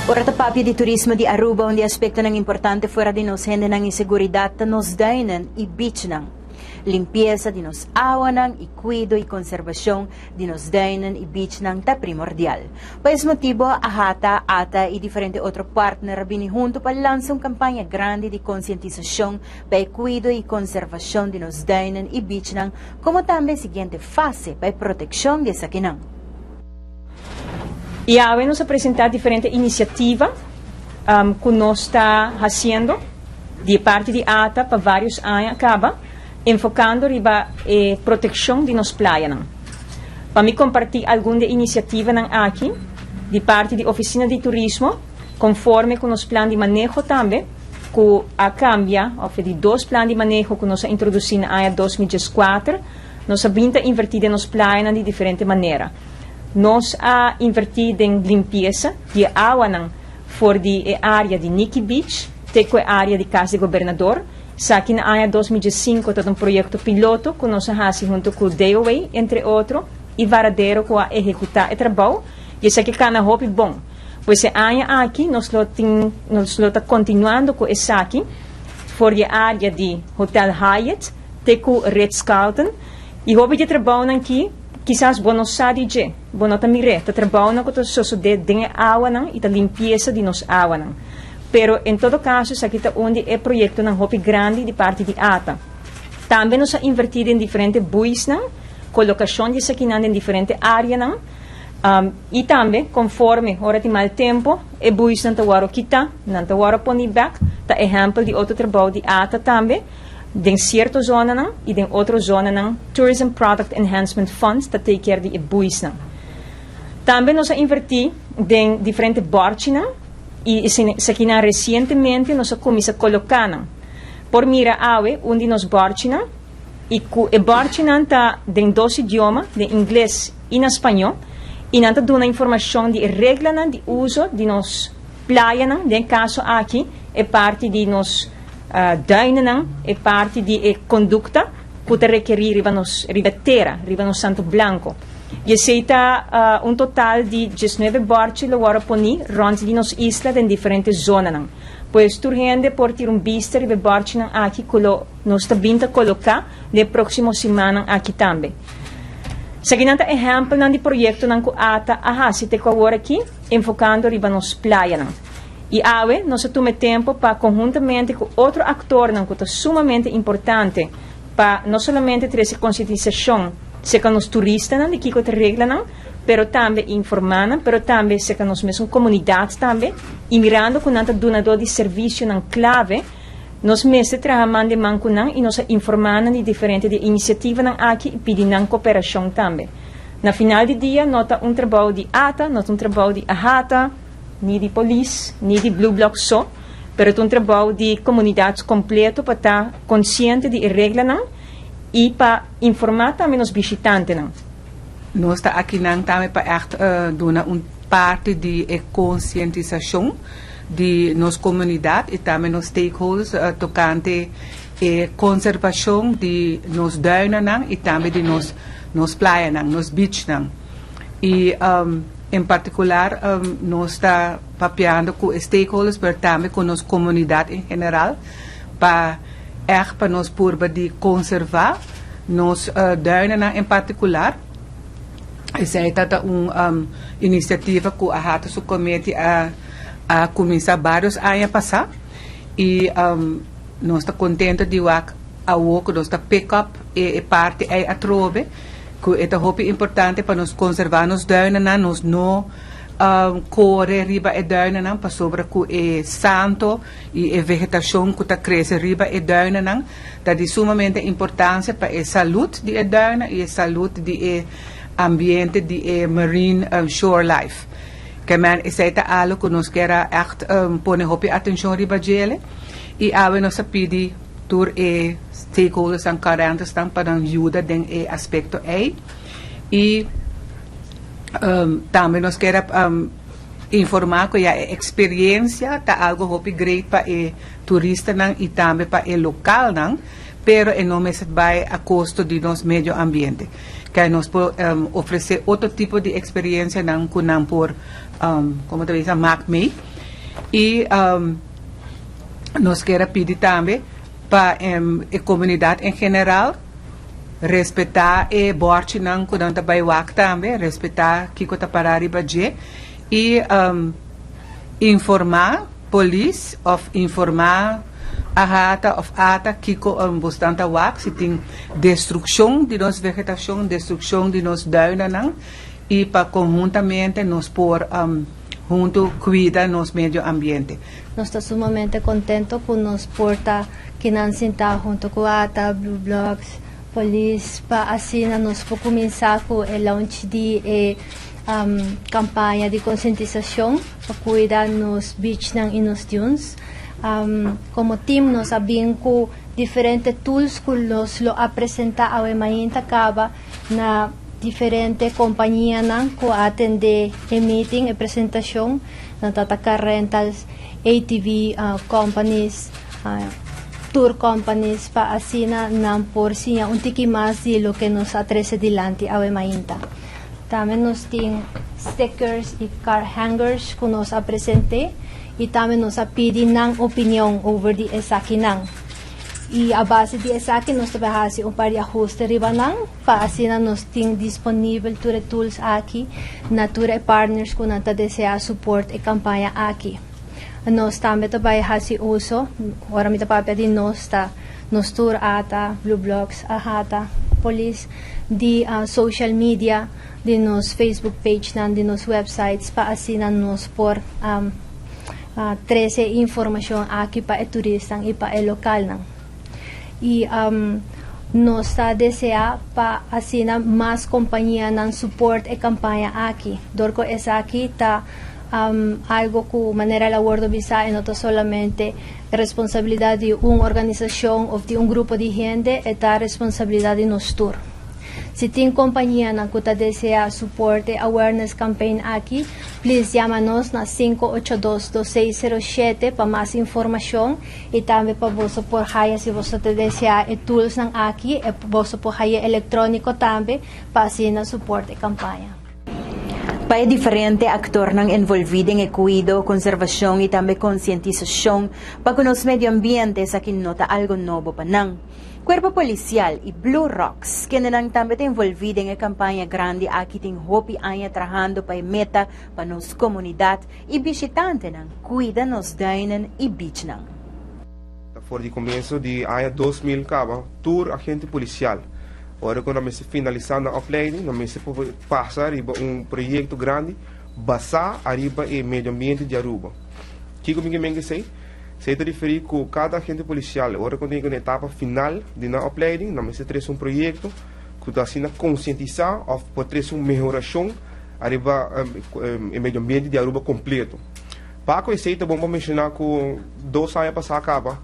Ora ta papia di turismo di Aruba, un di aspectonan importante fuera di nos hendenan y seguridad ta nos duinen y beachnan. Limpieza di nos awanan y cuido y conservacion di nos duinen y beachnan ta primordial. Pa es motibo, AHATA, ATA y diferente otro partner a bini hunto pa lansa un campaña grandi di concientisacion pa e cuido y conservacion di nos duinen y beachnan, como tambe e siguiente fase pa e proteccion di esakinan. Y awe nos a presenta diferente iniciativa cu nos ta haciendo di parti di ATA pa varios aña caba, enfocando riba e proteccion di nos playanan. Pa mi comparti algun di e iniciativanan aki, di parti di Oficina di Turismo, conforme cu nos plan di maneho tambe, cu a cambia, of di dos plan di maneho cu nos a introduci na aña 2014, nos a bin ta inverti den nos playanan di diferente manera. Nos a inverti den limpieza di awanan for di e area di Nikki Beach, te cu e area di Cas di Gobernador. Esaki na aña 2005 ta un proyecto piloto cu nos a haci hunto cu DOA, entre otro, y Varadero cu a ehecuta e trabou, y esaki a cana hopi bon. Pues e aña aki nos lo tin, nos lo ta continuando cu esaki for di area di Hotel Hyatt te cu Ritz-Carlton. Y hopi di trabounan aki, kisas bo no sa di dje, bo no ta mir'é, ta trabounan cu ta sosode den e awanan y ta limpieza di nos awanan. Pero en todo caso esaki ta un di e proyectonan hopi grandi di parti di ATA. Tambe nos a inverti den diferente buisnan, colocacion di esakinan den diferente areanan, y tambe conforme ora tin mal tempo, e buisnan ta worde kita, nan ta worde poni bek, ta ehempel di otro trabou di ATA tambe, den cierto zonanan y den otro zonanan Tourism Product Enhancement Fund ta take care di e buisnan. Tambe nos a inverti den diferente borchinan y esakinan recientemente nos a cuminsa coloca nan. Por mira awe un di nos borchinan y cu e borchinan ta den dos idioma, den Ingles y na Spaño, y nan ta duna informacion di reglanan di uso di nos playanan, den caso aki e parti di nos duinennan, e parti di e conducta cu ta requeri riba nos riba tera, riba nos Santo Blanco. Y esey ta un total di 19 borchi lo worde poni rond di nos isla den diferente zonanan. Pues tur hende por tira un bista riba e borchinan aki cu lo nos ta bin ta coloca den proximo simannan aki tambe. Esakinan ta ehempelnan di proyectonan cu ATA a haci te cu awor aki, enfocando riba nos playanan. Y awe nos a tuma e tempo pa conhuntamente cu otro actornan cu ta sumamente importante pa no solamente trece concientisacion cerca nos turistanan di kico ta reglanan, pero tambe informa nan, pero tambe cerca nos mesun comunidad tambe, y mirando cu nan ta dunador di servicionan clave, nos mester traha man den man cu nan y nos a informa nan di diferente di iniciativanan aki y pidi nan cooperacion tambe. Na final di dia no ta un trabou di ATA, no ta un trabou di AHATA, ni di polis, ni di Blue Block so, pero ta un trabou di comunidad completo pa ta consciente di e reglanan y pa informa tambe nos bishitantenan. Nos ta akinan tambe pa echt duna un parti di e concientisacion di nos comunidad y tambe nos stakeholders tocante e conservacion di nos duinennan y tambe di nos playanan, nos beachnan. Y en particular nos ta papiando cu e stakeholders, pero tambe cu nos comunidad en general pa echt pa nos purba di conserva nos duinennan en particular. Esey ta un iniciativa cu AHATA su comité a cuminsa varios aña pasa y nos ta contento di wak awo cu nos ta pick up e parti ey atrobe, cu e ta hopi importante pa nos conserva nos duinennan, nos no core riba e duinennan, pasobra cu e santo y e vegetacion cu ta crece riba e duinennan ta di sumamente importancia pa e salud di e duinen y e salud di e ambiente di e marine shore life. Kemen esey ta algo cu nos kier echt pone hopi atencion riba djele y awe nos a pidi tur e stakeholders nan 40 stan pa nan yuda den e aspecto ey y tambe nos kier informa cu ya e experiencia ta algo hopi great pa e turistanan y tambe pa e localnan, pero e no mester bay a costo di nos medio ambiente. Cu nos por ofrece otro tipo di experiencianan cu nan por, con ta bisa, maak mee. Y nos kier pidi tambe pa e comunidad en general respeta e borchinan cu nan ta bay wak tambe, respeta kico ta para riba dje y informa polis of informa AHATA of ATA kico bosnan ta wak si tin destruccion di nos vegetacion, destruccion di nos duinennan y pa conhuntamente nos por hunto cuida nos medio ambiente. Nos ta sumamente contento cu nos por ta akinan sinta hunto cu ATA, Blue Blocks, Polis, pa asina nos por cuminsa cu e launch di e campaña di concientisacion pa cuida nos beachnan y nos dunes. Como team nos a bin cu diferente tools cu nos lo a presenta awe mainta caba na diferente companianan cu a atende e meeting, e presentacion, na Tata Car Rentals, ATV companies, tour companies, pa asina nan por siña un tiki mas di loke nos a trece dilanti awe mainta. Tambe nos tin stickers y car hangers cu nos a presenta y tambe nos a pidi nan opinion over di esakinan. Y a base di esaki nos ta bay haci un par di ahuste riba nan pa asina nos tin disponibel tur e tools aki na tur e partners cu nan ta desea support e campaña aki. Nos tambe ta bay haci uso, ora mi ta papia di nos ta nos tur, ATA, Blue Blocks, AHATA, Polis, di social media, di nos Facebook page nan, di nos websites, pa asina nos por trece informacion aki pa e turistanan y pa e localnan. Y nos ta desea pa asina mas companianan support e campaña aki. Dor cu esaki ta algo cu manera el a wordo bisa, no ta solamente responsabilidad di un organisacion of di un grupo di hende, ta responsabilidad di nos tur. Si tin companianan cu ta desea support e awareness campaign aki, please yama nos na 582-2607 pa mas informacion y tambe pa bo por haya, si bo ta desea e tools nan aki, y bo por haya electronico tambe pa asina support e campaña. Pa diferente actornan envolvi den cuido, conservacion y tambe concientisacion pa cu nos medio ambiente, esaki no ta algo nobo pa nan. Cuerpo Policial y Blue Rocks, cu tambe ta envolvi den e campaña grandi aki, tin hopi aña trahando pa meta pa nos comunidad y bishitantenan cuida nos duinen y beachnan. For di comienso di aña 2000 caba, tur agente policial, ora cu nos finalisa e opleiding, nos pasa riba un proyecto grandi, basa riba e medio ambiente di Aruba. Kico mi kier esey? Esey ta referi cu cada agente policial, ora cu tin e etapa final di e opleiding, nos tin un proyecto cu ta asina concientisa of por trece un mehoracion riba e medio ambiente di Aruba completo. Pa esey ta bon pa menciona cu 2 aña pasa caba,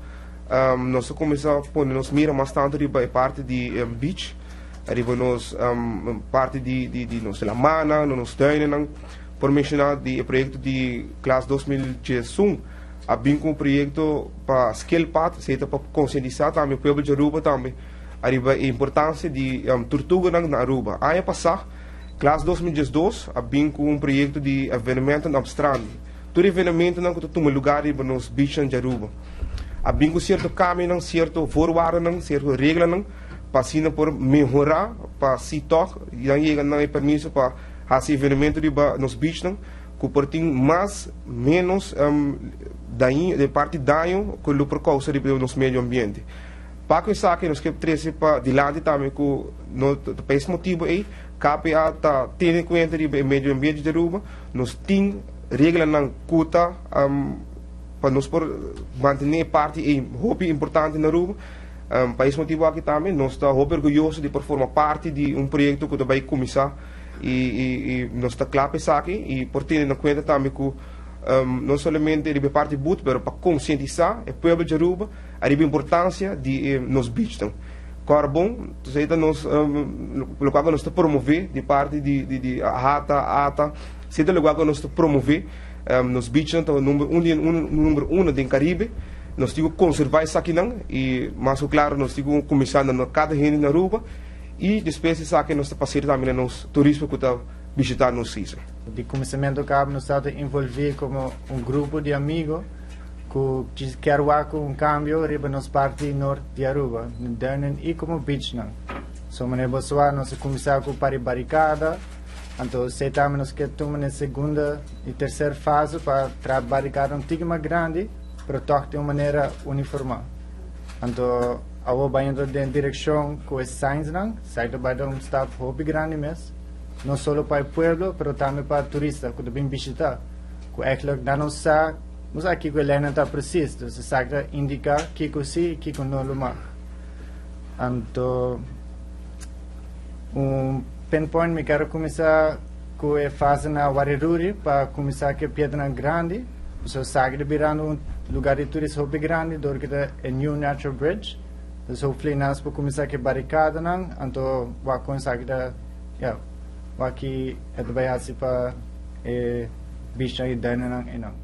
nos a cuminsa pone nos mira mas tanto riba e parti di beach, riba nos parti di nos laman, nos duinen. Por menciona di proyecto di klas 2011, a bin cu un proyecto pa skilpad, sea pa concientisa tambe e pueblo di Aruba tambe riba e importancia di tortuga na Aruba. Aña pasa, klas 2012, a bin cu un proyecto di evenemento na strand. Tur evenementonan cu ta tuma luga riba nos beach di Aruba. A bin cu cierto cambio, cierto voorwaarden, cierto reglanan, pa asina por mehora, pa si toch, dan yega nan permiso pa haci evenemento riba nos beach, cu por tin mas menos daño, di parti daño cu lo por causa riba nos medio ambiente. Pa esaki nos kier trece pa dilanti tambe cu no pa e motibo ey KPA ta tene na cuenta e medio ambiente di Aruba, nos tin reglanan cu ta pa nos por mantene parti ey hopi importante na Aruba. Pa e motibo aki tambe nos ta hopi orguyoso di por forma parti di un proyecto cu ta bay cuminsa y nos ta cla pa esaki y por tene na cuenta tambe cu no solamente e parti boet, pero pa concientisa e pueblo di Aruba e importancia di nos beach. Carbon, anto nos loke nos ta promove di parti di ATA, ATA, esey loke nos ta promove nos beach ta number 1, number 1 den Caribe. Nos tin cu conserva esakinan y mas claro nos tin cu cuminsa na cada hende na Aruba y despues esaki nos ta pasa tambe na nos turismo cu ta bishitá nos isla. Di kuminsamentu kaba nos tabata envolví komo un grupo di amigu ku kier wak un kambio riba nos parti nort di Aruba, duinen i komo beachnan. So manera bo sa nos a kuminsá ku pari barikada, anto esei tambe nos ke tuma na e segunda i terser fase pa traha barikada un tiki mas grandi, pero tòg di un manera uniformá. Anto awor bayendo den direkshon ku e signsnan, esaki ta bai ta un stap hopi grandi mes, no solo pa e pueblo, pero tambe pa turista ku ta bin bishitá, ku eigenlijk nan no sa, no sa kiko e leinan ta presis, dus esaki ta indiká kiko si i kiko no lo mag. Anto un pinpoint mi kier a kuminsá ku e fase na Wariruri pa kuminsá ku e piedranan grandi, pasobra esaki ta birando un lugar di turista hopi grandi dor ku ta e New Natural Bridge. Dus hopefully nan por kuminsá ku e barikadanan, anto wak kon esaki ta, ya, wak ki e ta bai hasi pa e beachnan i duinennan einan.